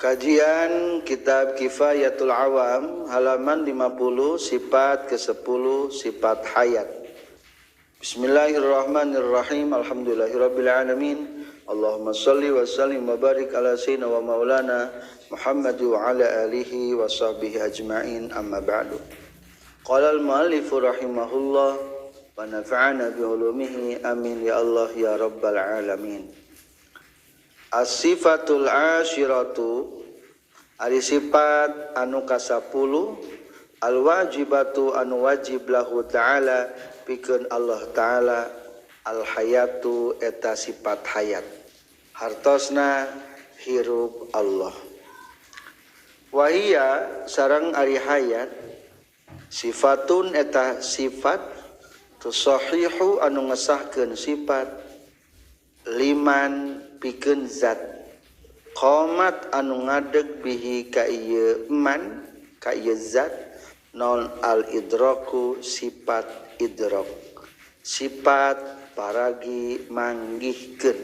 Kajian Kitab Kifayatul Awam halaman 50 sifat ke-10 sifat hayat. Bismillahirrahmanirrahim. Alhamdulillahirabbil alamin. Allahumma shalli wa sallim wa barik ala sayyidina wa maulana Muhammad wa ala alihi wa sahbihi ajma'in, amma ba'du. Qala al-muallif rahimahullah wa nafa'ana bi ulumihi, amin ya Allah ya rabbal alamin. As-sifatul ashiratu ari sifat anu ka-10 al-wajibatu anu wajib lahu ta'ala pikeun Allah ta'ala al-hayatu eta sifat hayat hartosna hirup Allah. Wahia sareng ari hayat sifatun eta sifat tusahihu anu ngesahkeun sifat liman pikeun zat qomat anu ngadeg bihi ka ieu man ka ieu zat non al idraku sifat idrak sifat paragi manggihkeun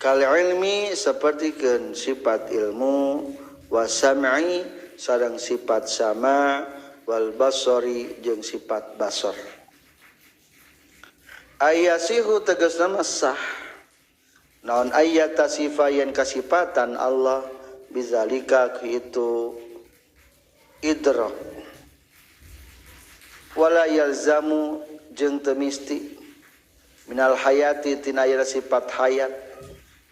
kal ilmi sapertikeun sifat ilmu wa sam'i sareng sifat sama wal basari jeung sifat basar. Ayasihu tegasna sah naon ayata sifa yen kasifatan Allah bizalika itu idrak wala yalzamu jeung teu misti minal hayati tina aya sifat hayat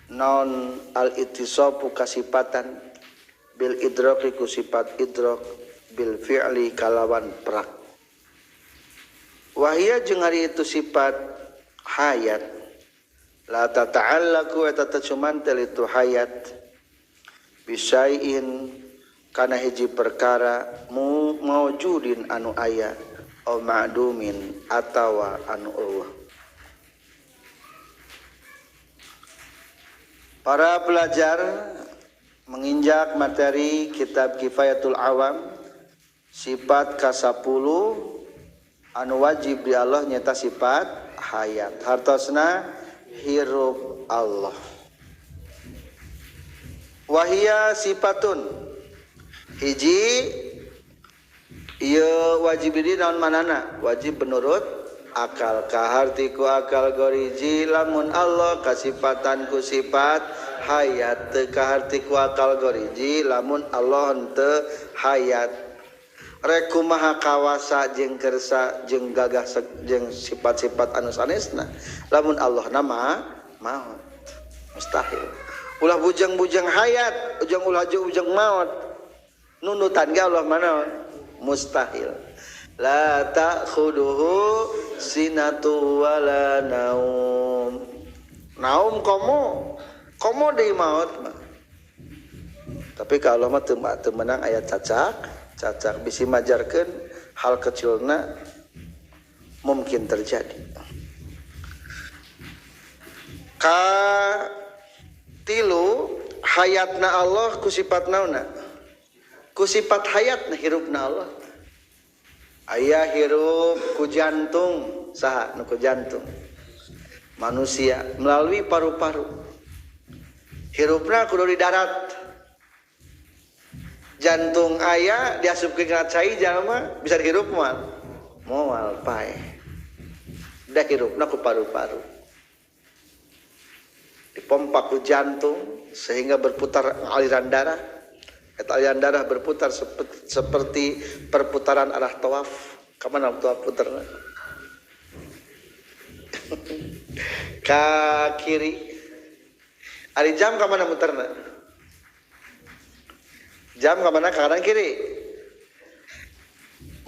naon al ittisafu kasifatan bil idraki ku sifat idrak bil fi'li kalawan prak. Wahia jeung ari itu sifat hayat la tata'allaku eta teu cumantel itu hayat bisain kana hiji perkara maujudin anu aya au ma'dumin atawa anu eueuh. Para pelajar menginjak materi kitab Kifayatul Awam sifat ka-10 anu wajib di Allah nyata sifat hayat hartosna hirup Allah. Wahia sifatun hiji ieu wajib di naon manana wajib menurut akal kaharti ku akal goriji lamun Allah kasifatan ku sifat hayat teu kaharti ku akal goriji lamun Allah henteu hayat. Rek kumaha kawasa jeung kersa jeung gagah jeung sifat-sifat anu sanesna lamun Allah nama maut mustahil. Ulah bujang-bujang hayat ujang ulah ujang maut nundutan ge Allah mana mustahil. La ta'khuduhu sinatu wala naum. Naum komo komo deui maut mah. Tapi kalau mah teu meunang aya cacak cacak bisi majarkeun hal kecilna mungkin terjadi. Ka tilu hayatna Allah ku sifat naonna? Ku sifat hayatna hirupna Allah. Aya hirup ku jantung, saha nu ku jantung? Manusia melalui paru-paru. Hirupna kudu di darat. Jantung aya diasupkeun kana cai jalma bisa dihirup moal? Moal paeh. Da hirupna ku paru-paru. Dipompa ku jantung sehingga berputar aliran darah. Eta aliran darah berputar seperti perputaran arah tawaf. Ka mana tawaf puterna? Ka kiri. Ari jam ka mana muterna? Jam ke mana? Ke kanan kiri.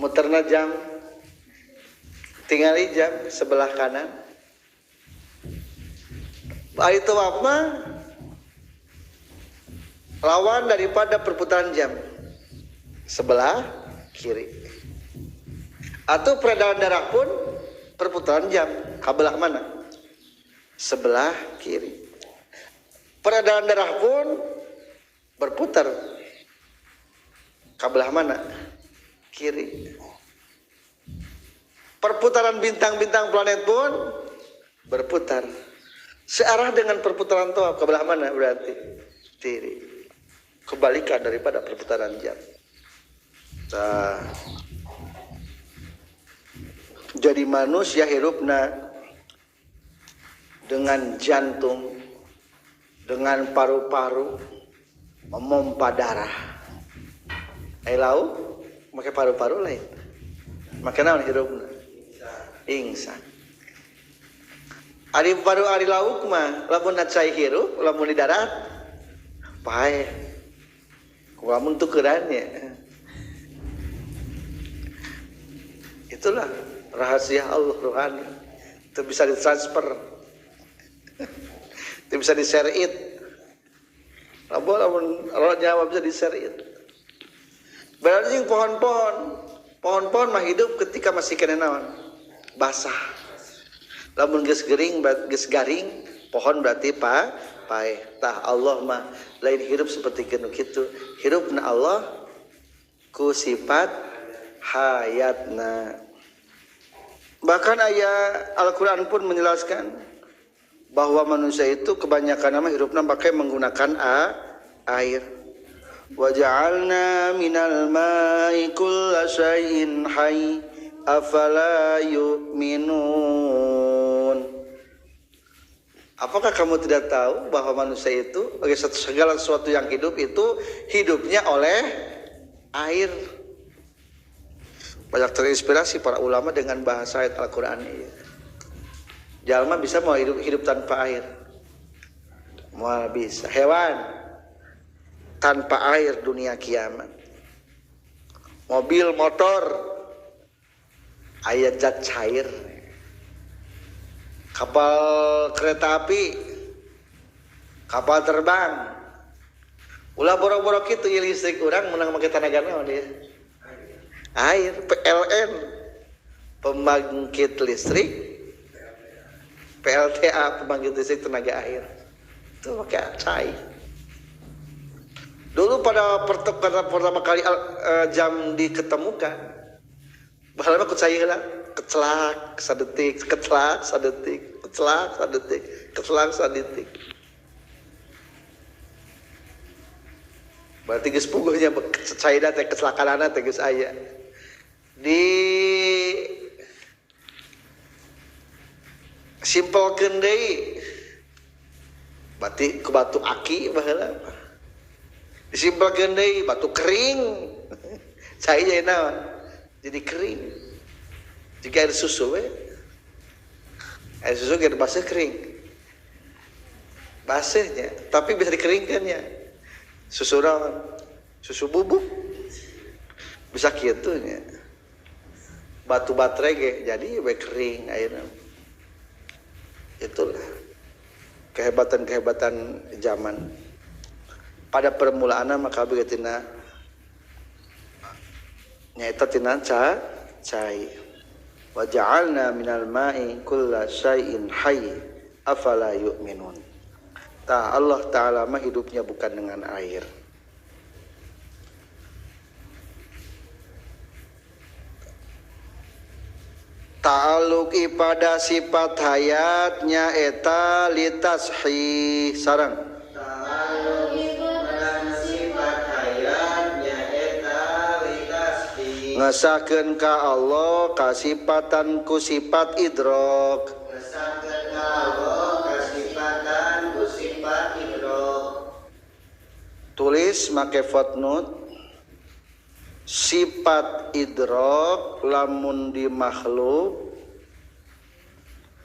Muterna jam. Tingali jam sebelah kanan. Ari tawaf mah lawan daripada perputaran jam sebelah kiri. Atau peredaran darah pun perputaran jam ke belah mana? Sebelah kiri. Peredaran darah pun berputar ke belah mana? Kiri. Perputaran bintang-bintang planet pun berputar searah dengan perputaran tawaf ke belah mana berarti? Diri. Kebalikan daripada perputaran jam. Nah, jadi manusia hirupna dengan jantung, dengan paru-paru memompa darah. Ai lauk make paru-paru lain. Make naon hirupna? Ingsan. Ari paru ari lauk mah lamun cai hirup, lamun di darat paeh. Lamun tukerannya. Itulah rahasia Allah rohani. Itu bisa ditransfer. Itu bisa di-share it. Lamun nyawa bisa di-share it. Berarti pohon-pohon, pohon-pohon mah hidup ketika masih kena naon? Basah. Lamun geus gering, geus garing, pohon berarti paeh. Tah Allah mah lain hirup seperti kenu kitu. Hirupna Allah ku sifat hayatna. Bahkan ayat Al-Qur'an pun menjelaskan bahwa manusia itu kebanyakan nama hirupna pakai menggunakan air. Wa ja'alna minal ma'i kulla syai'in hayy afala yu'minun. Apakah kamu tidak tahu bahwa manusia itu bagi segala sesuatu yang hidup itu hidupnya oleh air. Banyak terinspirasi para ulama dengan bahasa ayat Al-Qur'an ini. Jalma bisa mau hidup tanpa air. Mau bisa. Hewan tanpa air dunia kiamat. Mobil, motor aya zat cair. Kapal kereta api, kapal terbang. Ulah borok-borok kitu ieu listrik urang menang make tanaga naon ieu? Air, PLN, pembangkit listrik PLTA, pembangkit listrik tenaga air. Itu pakai cair. Dulu pada pertama kali jam diketemukan, baheula mah ku cai heula, kecelak sadetik, kecelak sadetik, kecelak sadetik, kecelak sadetik. Berarti geus puguhnya caina teh kecelakaan teh geus aya. Di simpelkeun deui. Berarti ku batu aki baheula. Disimpelkeun deui batu kering. Cai jadi naon? Jadi kering. Jika air susu we. Air susu ge baseuh kering. Baseuhnya, tapi bisa dikeringkannya. Susu naon? Susu bubuk. Bisa kitu nya. Batu baterai ge jadi we kering airna. Itulah kehebatan-kehebatan zaman. Pada permulaanna maka kabeh tina nyaeta tina cai. Wa ja'alna minal ma'i kulla syai'in hayy afala yu'minun. Ta Allah Ta'ala mah hidupnya bukan dengan air. Ta'alluq pada sifat hayatnya eta litashih sarang. Ta'alluq pada sifat hayatnya eta litashih. Ngesahkeun ka Allah kasipatan ku sifat idrok. Ngesahkeun ka Allah kasipatan ku sifat idrok. Tulis make footnote. Sifat idrok lamun di makhluk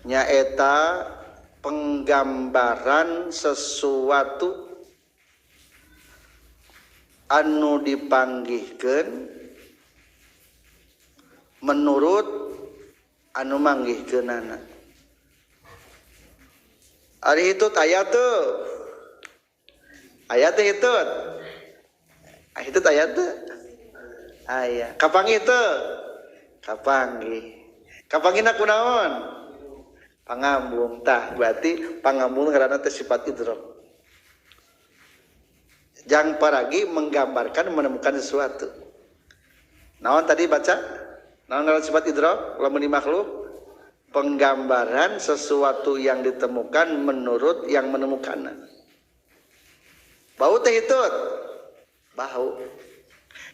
nyaeta penggambaran sesuatu anu dipanggihkeun menurut anu manggihkeunana. Ari hitut aya teu? Aya teu hitut? Hitut aya teu? Aya. Kapanggih teu? Kapanggih. Kapanggihna kunaon? Pangambung. Tah berarti pangambung karena teh sifat idrok. Jang paragi menggambarkan menemukan sesuatu. Naon tadi baca? Naon ngaran sifat idrok? Lamun di makhluk penggambaran sesuatu yang ditemukan menurut yang menemukannya. Bau teh hitut. Bau.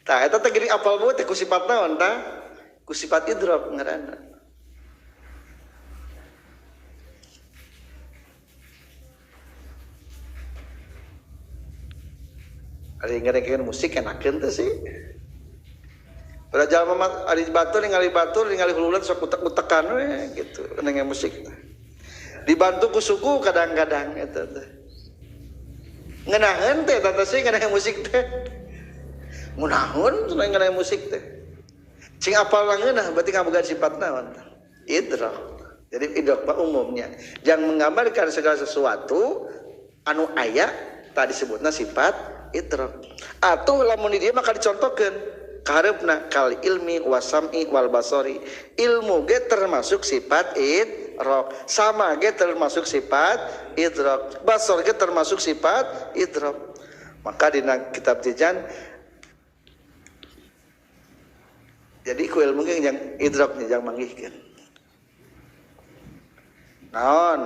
Tah eta teh geuning apal bau teh ku sifat naon tah? Ku sifat idrok ngaranna. Ari ngarengkeun musik enakeun teh sih. Pada jalma mah ari batur ningali hululan sok utek-utekan we gitu nengeng musik. Dibantu ku suku kadang-kadang eta teh. Ngeunaheun teh eta sih ngeunah musik teh. Ngeunaheun cenah ngeunah musik teh. Cing apal ngeunah berarti ngabogaan sifat naon tah? Idrok. Jadi idrok mah umumnya yang menggambarkan segala sesuatu anu aya tadi disebutna sifat idrok. Atuh lamun di dieu maka dicontohkeun kahareupna kal ilmi wasam'i wal basari. Ilmu ge termasuk sifat idrok, sama ge termasuk sifat idrok, basar ge termasuk sifat idrok. Maka dina kitab Tijan jadi ku ilmu ge yang idrok nya jang manggihkeun. Naon?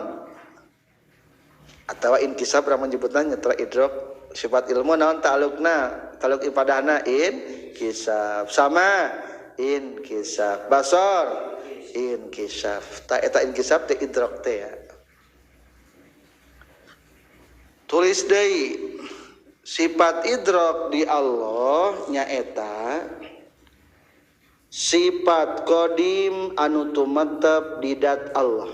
Atawa inkisab lamun nyebutna nyetra idrok sifat ilmu naon ta'alluqna? Ta'alluq ibadahna inkisab. Sama inkisab. Basar inkisab. Ta eta inkisab teh idrok teh ya. Tulis deui sifat idrok di Allah nyaeta sifat qadim anu tumetep di dat Allah.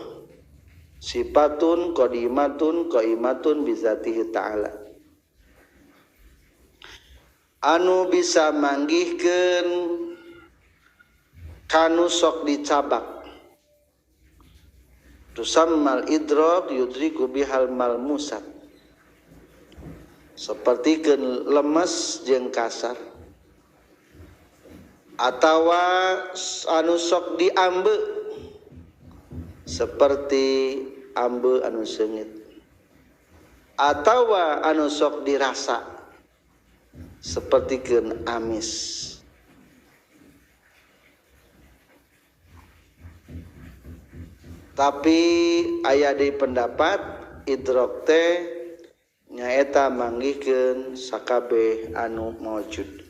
Sifatun qadimatun qaimatun bizatihi ta'ala. Anu bisa manggihkeun kanu sok dicabak. Tusammal idrok yudriku bihal malmusat. Sapertikeun lemes jeung kasar. Atawa anu sok diambe seperti ambe anu seungit. Atawa anu sok dirasa sapertikeun amis. Tapi aya deui pendapat idrok teh nyaeta manggihkeun sakabeh anu maujud.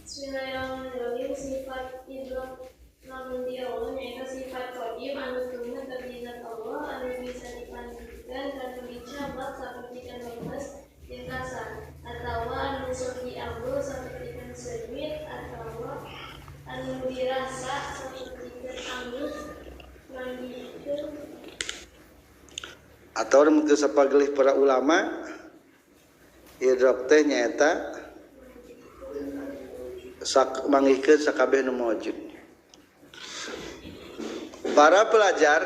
Bismillahirrahmanirrahim. Sifat idrok lamun di Allah nyaeta sifat qadim anu tumetep di zat Allah anu bisa dipanggihkeun kana dicabak sapertikeun lemes jeung kasar atawa anu sok diambil sapertikeun seungit atawa anu dirasa sapertikeun amis manggihkeun. Atau mungkin sapagelih para ulama idrok teh nyaeta sak manggihkeun sakabeh nu maujud. Para pelajar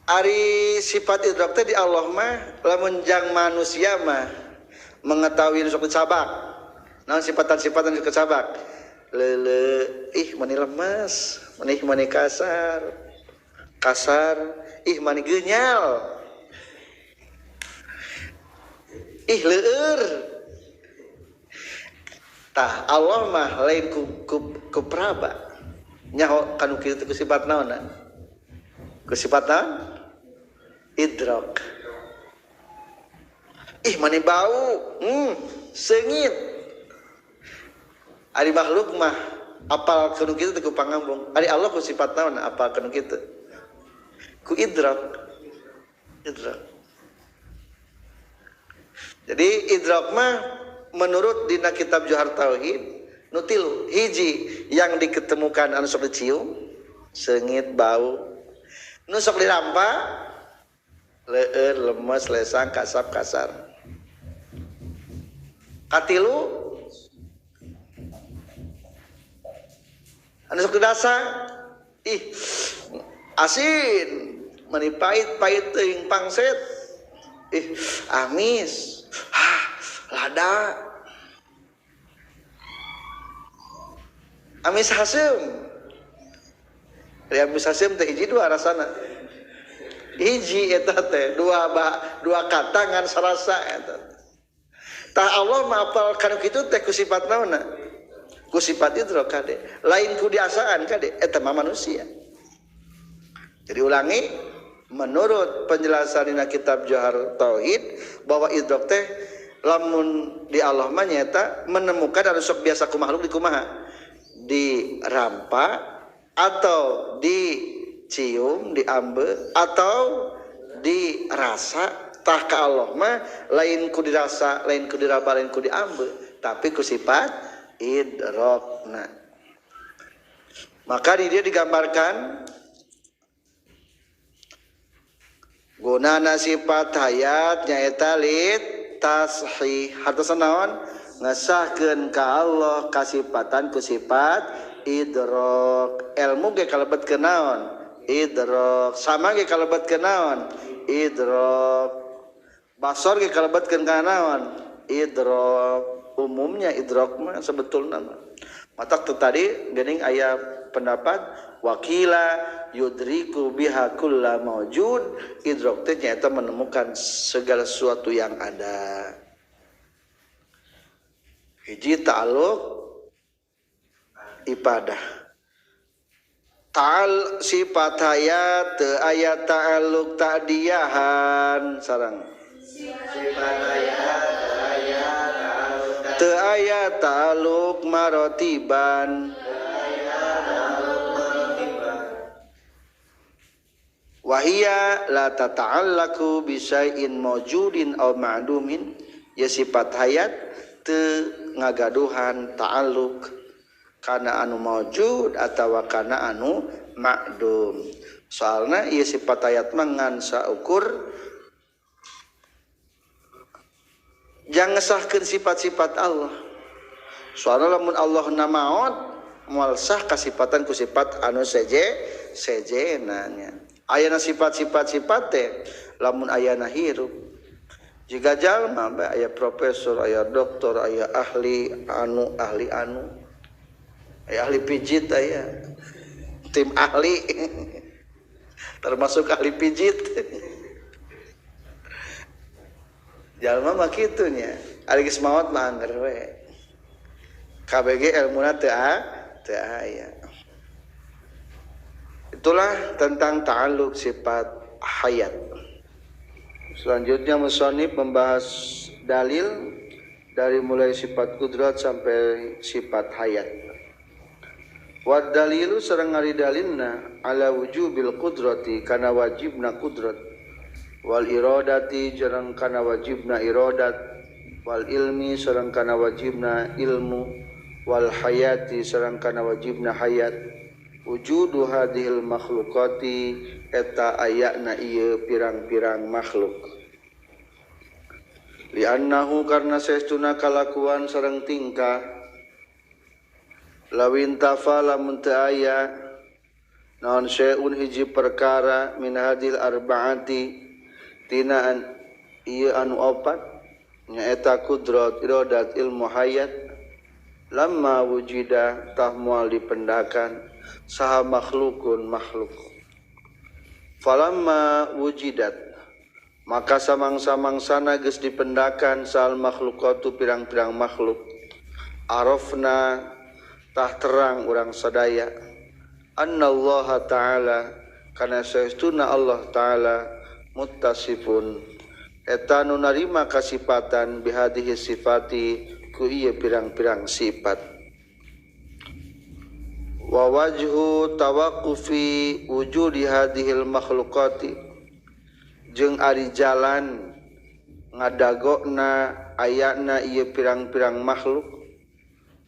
ari sifat idrok teh di Allah mah lamun jang manusia mah mengetahui nu sok dicabak. Naon sifatan-sifatan nu sok dicabak? Leuleuh, ih mani lemes, mani kasar. Kasar, ih mani geunyal. Ih leueur. Tah Allah mah lain ku praba. Nyaho kanu kitu ku sifat naonna? Ku sifat naon? Idrok. Ih mani bau, seungit. Ari makhluk mah apal kanu kitu teh ku pangambung. Ari Allah ku sifat naon apal kanu kitu? Ku idrok. Idrok. Jadi idrok mah menurut dina kitab Johar Tauhid nu tilu, hiji yang diketemukan anu sok dicium, seungit, bau. Nu sok dirampa leueur, lemes, lesang, kasap, kasar. Katilu anu sok didasa, ih asin, meni pahit-pahit teuing pangset. Ih amis, ah lada. Amis haseum. Ari amis haseum teh hiji dua rasana. Hiji eta teh dua kata ngan sarasa eta. Tah Allah mah apal kanu kitu teh ku sifat naonna? Ku sifat idrok kade. Lain ku diasaan kade eta mah manusia. Jadi ulangi, Menurut penjelasan dina kitab Johar Tauhid bahwa idrok teh lamun di Allah mah nyaeta menemukan anu sok biasa ku makhluk di kumaha? Dirampa atau dicium, diambe atau dirasa. Tah ka Allah mah lain ku dirasa, lain ku diraba, lain ku diambe, tapi ku sifat idrokna. Maka di dia digambarkan gunana sifat hayat nyaeta lit tashih hartosna naon ngesahkeun ka Allah kasipatan ku sifat idrok. Ilmu ge kalebet ke naon? Idrok. Sama ge kalebet ke naon? Idrok. Basor ge kalebetkeun ka naon? Idrok. Umumnya idrok mah sebetulna mah. Matak teu tadi geuning aya pendapat wakila yudriku biha kulla maujud, idrok teh nyaeta menemukan segala sesuatu yang ada. Hiji ta'alluq ibadah. Ta'al sifat hayat teu aya ta'alluq ta'diyahan sareng sifat hayat teu aya ta'alluq marotiban. Wahia la tata'allaku bisyai'in mawjudin aw ma'dumin, ya sifat hayat teu ngagaduhan ta'alluq kana anu mawjud atawa kana anu ma'dum. Soalna ieu sifat hayat mah ngan saukur jang ngesahkeun sifat-sifat Allah. Soalna lamun Allah na maot moal sah kasipatan ku sifat anu seje sejena nya. Ayana sifat-sifat sifat teh lamun ayana hirup. Jika jalma bae aya profesor, aya doktor, aya ahli anu, ahli anu. Aya ahli pijit aya. Tim ahli. Termasuk ahli pijit. Jalma mah kitu nya. Ari geus maot mah angger we. KBG elmuna teu aya. Itulah tentang ta'alluq sifat hayat. Selanjutnya musannif membahas dalil dari mulai sifat kudrat sampai sifat hayat. Wa dalilu sareng ari dalilna ala wujubil qudrati kana wajibna kudrat, wal iradati jeung kana wajibna iradat, wal ilmi sareng kana wajibna ilmu, wal hayati sareng kana wajibna hayat. Wujudu hadhil makhluqati eta ayana ieu pirang-pirang makhluk. Li'annahu karna saestuna kalakuan sareng tingkah lawin tafa lamun teu aya naon syai'un hiji perkara min hadhil arba'ati tina ieu anu opat nyaeta kudrat, iradat, ilmu, hayat. Lamma wujida tah moal dipendakan saha makhlukun makhluk. Falamma wujidat maka samang-samangsana geus dipendakan sal makhlukatu pirang-pirang makhluk. Arafna tah terang urang sadaya annallaha ta'ala kana saestuna Allah ta'ala muttasifun eta nu narima kasipatan bihadhihi sifati ku ieu pirang-pirang sifat. Wa wajhu tawaqqufi wujudi hadhil makhluqati jeung ari jalan ngadagokna ayana ieu pirang-pirang makhluk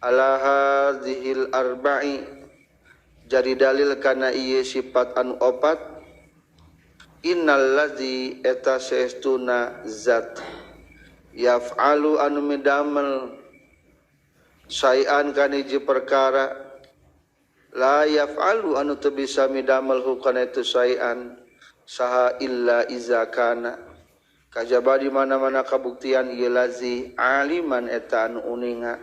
ala hadhil arba'i jadi dalil kana ieu sifat anu opat. Innal ladzi eta saestuna zat yaf'alu anu midamel saean kana hiji perkara la yaf'alu anu teu bisa midamel hukana itu saean saha illa iza kana kajaba di mana-mana kabuktian ieu lazi aliman eta anu uninga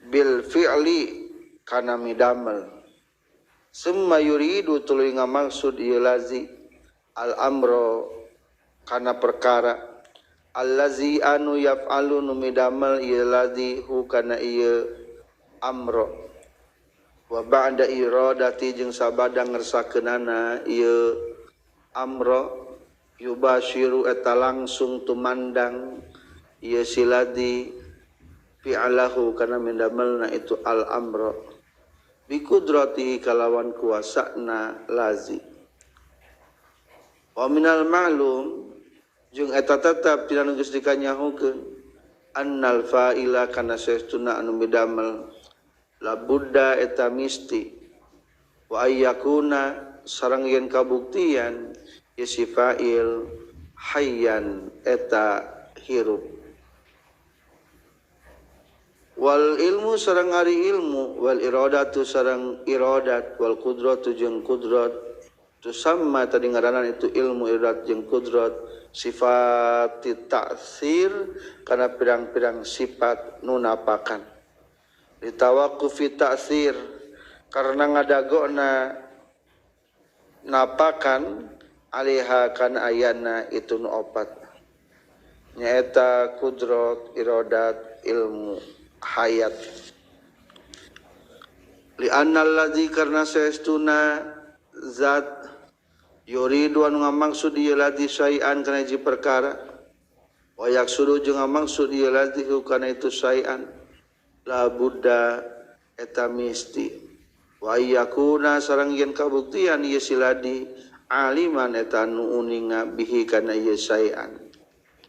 bil fi'li kana midamel summa yuridu tuluy ngamaksud ieu lazi al amro kana perkara allazi anu yaf'alu nu midamel ieu lazi hu kana ieu amro wa ba'da iradati jeung sabada ngersakeunana ieu amro yubashiru eta langsung tumandang ieu si ladzi fi'alahu kana mindamelna itu al amro bi qudratihi kalawan kuasana lazi. Wa minal ma'lum jeung eta tetep tina nu geus dikanyahokeun annal fa'ila kana saestuna anu midamel la budda eta misti wa ayyakuna sareng yen kabuktian ieu si fa'il hayyan eta hirup. Wal ilmu sareng ari ilmu wal iradatu sareng iradat wal qudratu jeung kudrat tusamma tadi ngaranan itu ilmu iradat jeung kudrat sifat ta'sir kana pirang-pirang sifat nu napakan litawaqqufi ta'sir karena ngadagona napakan alaiha kana ayana itu nu opat nyaeta kudrat iradat ilmu hayat. Li annal ladzi karna saestuna zat yuridu anu ngamaksud ieu ladzi syai'an kana hiji perkara wa yaksudu jeung ngamaksud ieu ladzi kana itu syai'an la budda eta misti wa yakuna sareng yen kabuktian ieu si ladzi aliman eta anu uninga bihi kana ieu syai'an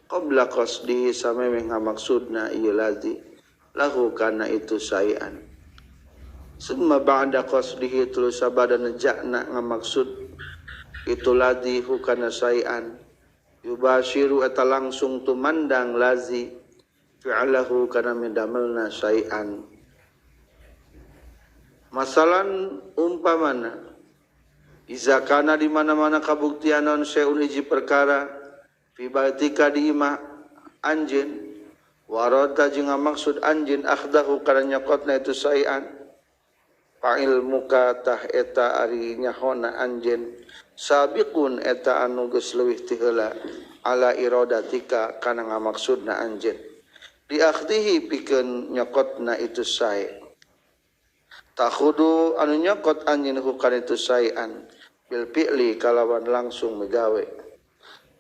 qabla qasdihi samemeh ngamaksudna ieu ladzi lahu kana itu syai'an summa ba'da qasdihi tuluy sabada nejakna ngamaksud itu ladzi hukana syai'an yubashiru eta langsung tumandang lazi fi'alahu kana midamelna syai'an. Masalan umpamana iza kana di mana-mana kabuktian non syai'un hiji perkara fi baitika di imah anjeun warada jeung ngamaksud anjeun akhdahu kana nyokotna itu syai'an fa'il muka tah eta ari nyahona anjeun sabiqun eta anu geus leuwih ti heula ala iradatika kana ngamaksudna anjeun di akhdihi pikeun nyokotna itu sae takhudu anu nyokot anjeun hukana itu saean bil fi'li kalawan langsung migawe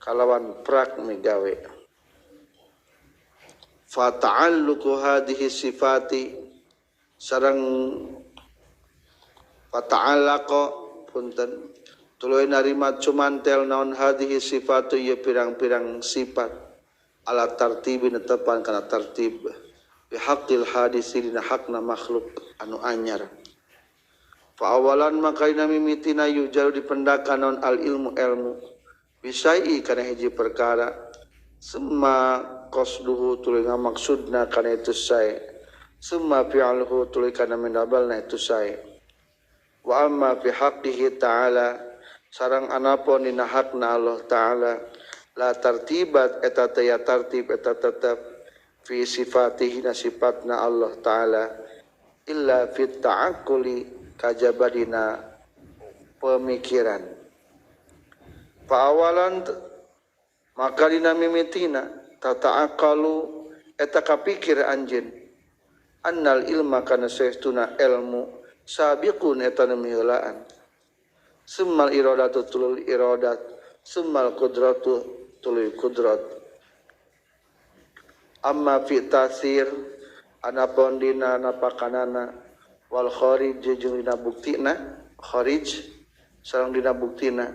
kalawan prak migawe. Fa ta'alluqu hadhihi sifati sareng fa ta'allaqa punten tuluy narima cumantel naon hadhihi sifatu ieu pirang-pirang sifat ala tartibi netepan kana tartib bi haqqil hadisi dina hakna makhluk anu anyar. Fa awalan maka dina mimitina yujalu dipendakan naon al ilmu ilmu bisai kana hiji perkara summa qasduhu tuluy ngamaksudna kana itu sae summa fi'luhu tuluy kana mendabalna itu sae. Wa amma fi haqqihi ta'ala sareng anapun dina hakna Allah ta'ala la tartibat eta teh tartib eta tetep fi sifatihi na sifatna Allah ta'ala illa fi ta'aqquli kajabadina pemikiran. Fa awalan maka dina mimitina tata'aqalu eta kapikir anjeun annal ilma kana saestuna ilmu sabiqun eta nu miheulaan summal iradatu tulul iradat summal qudratu tuluy kudrat. Amma fi tasir anapun dina napakanana wal kharij jeung dina buktina kharij sareng dina buktina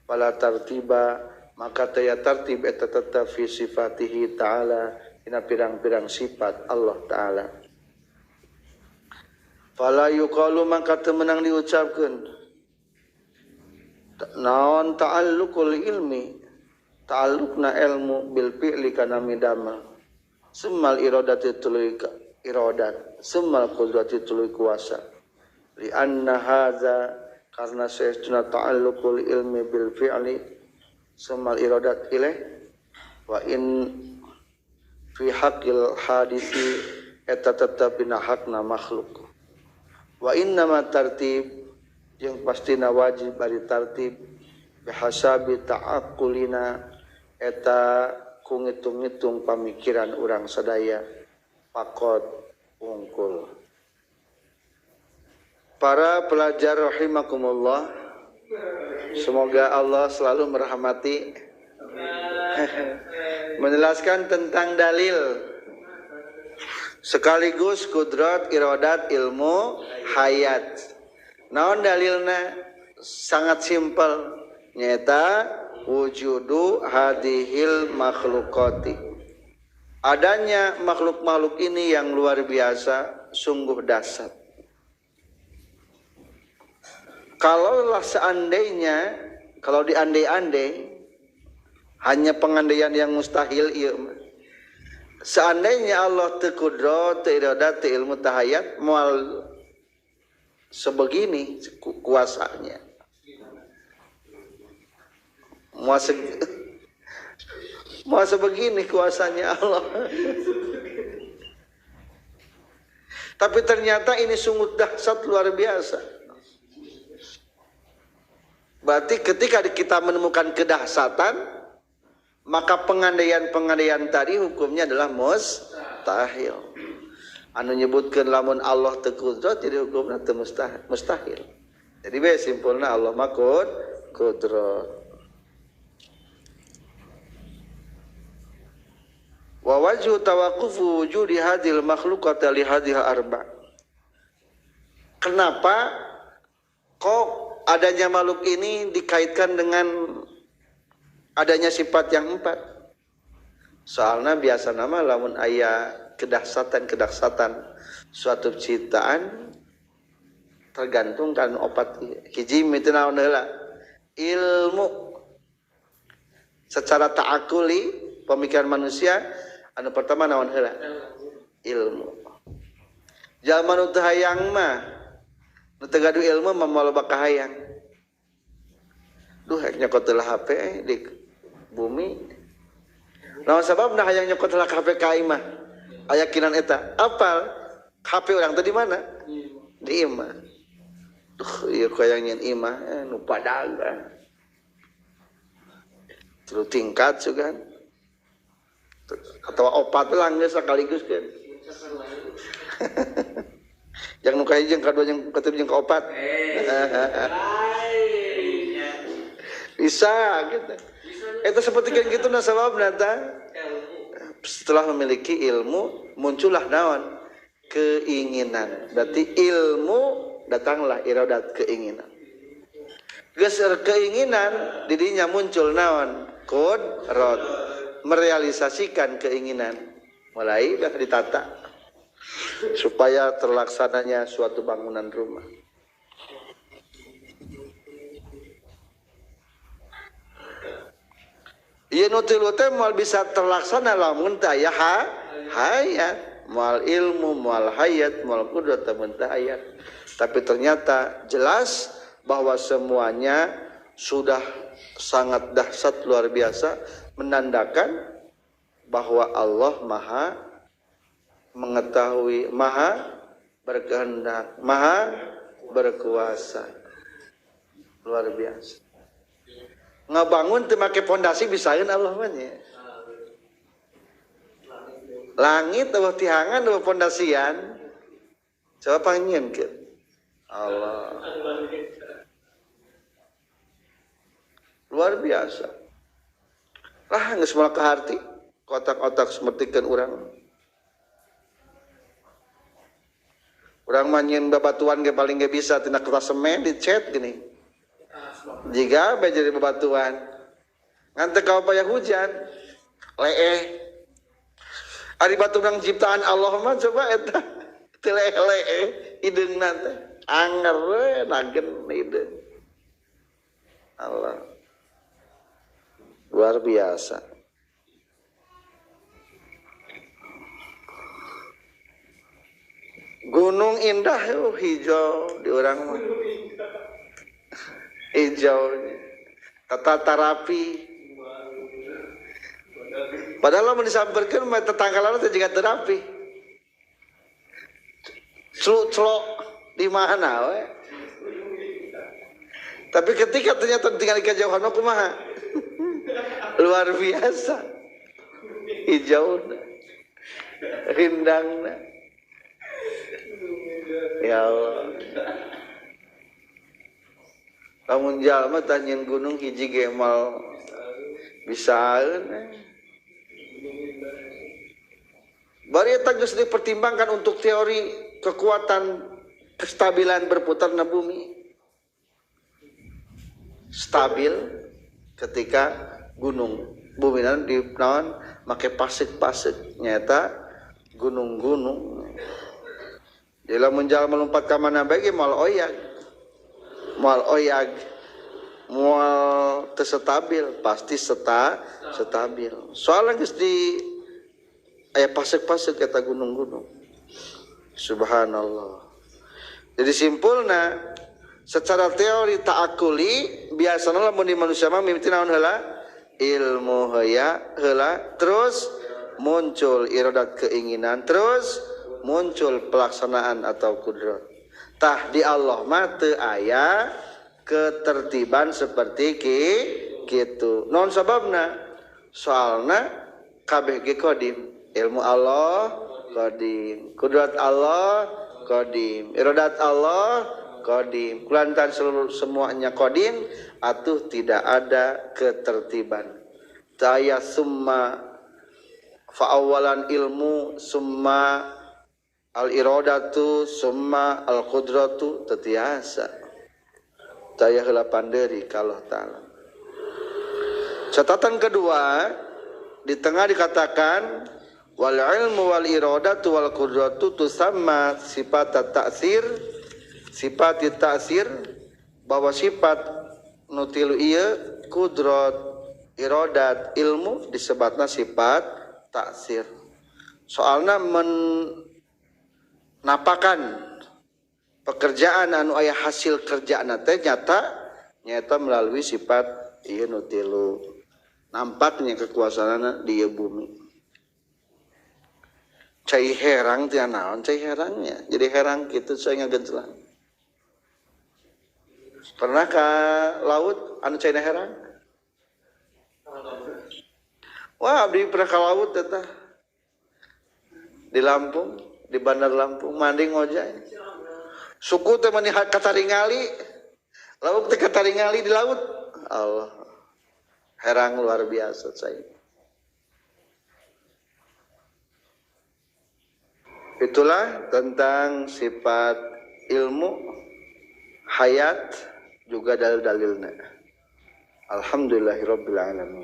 wala tartiba maka taya tartib eta tetep fi sifatihi ta'ala dina pirang-pirang sifat Allah ta'ala. Fala yuqalu maka teu meunang diucapkeun naon ta'alluqul ilmi ta'alluqna ilmu bil fi'li kana midama summal iradati tuluy iradat summal qudrati tuluy kuasa li anna hadza karena saestuna ta'alluqul ilmi bil fi'li summal iradat ilaih wa in fi haqqil hadisi eta tetep dina hakna makhluk. Wa innama tartib jeung pastina wajib bari tartib bihasabi ta'aqqulina eta ku ngitung-ngitung pamikiran urang sadaya pakot ungkul. Para pelajar rahimakumullah, Semoga Allah selalu merahmati. Menjelaskan tentang dalil sekaligus kudrat, iradat, ilmu, hayat. Naon dalilna? Sangat simpel, nyaeta wujudu hadihil makhlukati. Adanya makhluk-makhluk ini yang luar biasa, sungguh dahsyat. Kalaulah seandainya, kalau diandai-andai, hanya pengandaian yang mustahil ieu mah. Seandainya Allah teu kudrat, teu iradat, teu ilmu, teu hayat, moal sebegini kuasanya. Moal sebegini kuasanya Allah. Tapi ternyata ini sungguh dahsyat luar biasa. Berarti ketika kita menemukan kedahsyatan, maka pengandaian-pengandaian tadi hukumnya adalah mustahil. Anu nyebutkeun lamun Allah teu kudrat jadi hukumna teu mustahil. Jadi we simpulna Allah mah kudrat. Wa wajhu tawaqqufu wujudi hadhil makhluqati li hadhihi arba. Kenapa kok adanya makhluk ini dikaitkan dengan adanya sifat yang empat? Soalnya biasa nama lamun aya kedahsatan-kedahsatan suatu ciptaan tergantung kan opat hiji miti naon heula ilmu secara ta'akuli pemikiran manusia anu pertama naon heula ilmu. Jalma nu teu hayang mah nu teu gaduh ilmu mah moal loba kahayang. Duh hek nyokot heula HP di bumi. Naon sababna hayang nyokot heula HP ka imah? Aya kinan eta. Apal HP urang teh di mana? Di imah. Duh ieu hayang nyeun imah nu padagang. Tilu tingkat sugan. Atau opat lah geus sekaligus kan. Yang nu kahiji jeung kadua jeung katilu jeung kaopat. Bisa gitu. Itu seperti kan gitu nah sababna tah. Setelah memiliki ilmu muncullah naon? Keinginan. Berarti ilmu datanglah iradat keinginan. Geus keinginan didinya muncul naon? Kudrat. Merealisasikan keinginan. Mulai dah ditata supaya terlaksananya suatu bangunan rumah. Ieu nu tilu teh moal bisa terlaksana lamun teu aya hayat, moal ilmu, moal hayat, moal kudrat, mun teu hayat. Tapi ternyata jelas bahwa semuanya sudah sangat dahsyat luar biasa menandakan bahwa Allah Maha mengetahui, Maha berkehendak, Maha berkuasa. Luar biasa. Ngabangun teu make pondasi bisaeun Allah mah nya. Langit eueuh tihangan eueuh pondasian. Coba pangnyieunkeun. Allah. Luar biasa. Lah geus moal kaharti kotak-otak semertikeun urang. Urang mah nyieun babatuan ge paling ge bisa tina kertas semen dicet gini. Jika bae jadi bebatuan. Ngan teu kaupaya hujan. Leeh. Ari batu nang ciptaan Allah mah coba eta teu leeh-leeh hideungna teh. Anger we nagen hideung. Allah. Luar biasa. Gunung indah hijau di urang mah. Hijau tata terapi. Padahal lamun disamperkeun mah tetangga teh jiga teu rapi. Celuk-celok di mana we. Tapi ketika ternyata tinggal di kejauhan mah kumaha? Luar biasa. Hijau rindangna. Ya Allah. Lamun jalma tah nyeun gunung hiji ge moal bisaeun. Bari eta geus dipertimbangkan untuk teori kekuatan kestabilan berputarna bumi. Stabil ketika gunung bumi di naon make pasek-pasek nyata gunung-gunung. Jadi lamun jalma melompat ka mana bae ge moal oyag. Moal oyag, moal teu stabil, pasti stabil. Soalnya geus di aya pasek-pasek eta gunung-gunung. Subhanallah. Jadi simpulna secara teori ta'akuli biasana lamun di manusia mah mimiti naon heula? Ilmu heula, terus muncul iradat keinginan, terus muncul pelaksanaan atau kudrat. Tah di Allah mah teu aya ketertiban seperti kitu. Naon sababna? Soalna kabeh ge qadim. Ilmu Allah qadim, kudrat Allah qadim, iradat Allah qadim. Kulantan seluruh semuanya qadim, atuh tidak ada ketertiban. Taya summa fa'awalan ilmu summa al-iradatu summa al-qudratu tetiasa. Taya heula panderi ka Allah Ta'ala. Catatan kedua, di tengah dikatakan wal ilmu wal iradatu wal qudratu tusamma sifat ta'sir, sifat ta'sir, bahwa sifat nu tilu ieu kudrat, iradat, ilmu disebutna sifat ta'sir. Soalna menapakan pekerjaan anu aya hasil kerjaanna teh nyata melalui sifat ieu nu tilu. Nampaknya kekuasaanna di ieu bumi. Cai herang teh naon cai herangnya. Jadi herang kitu saya ngagencelang. Pernah ke laut anu caina herang? Wah, abdi pernah ke laut eta. Di Lampung, di Bandar Lampung, mandi ngojay. Suku teh mani kataringali. Lauk teh kataringali di laut. Allah. Herang luar biasa cai. Itulah tentang sifat ilmu, hayat, juga dalil-dalilnya. Alhamdulillahirabbil alamin.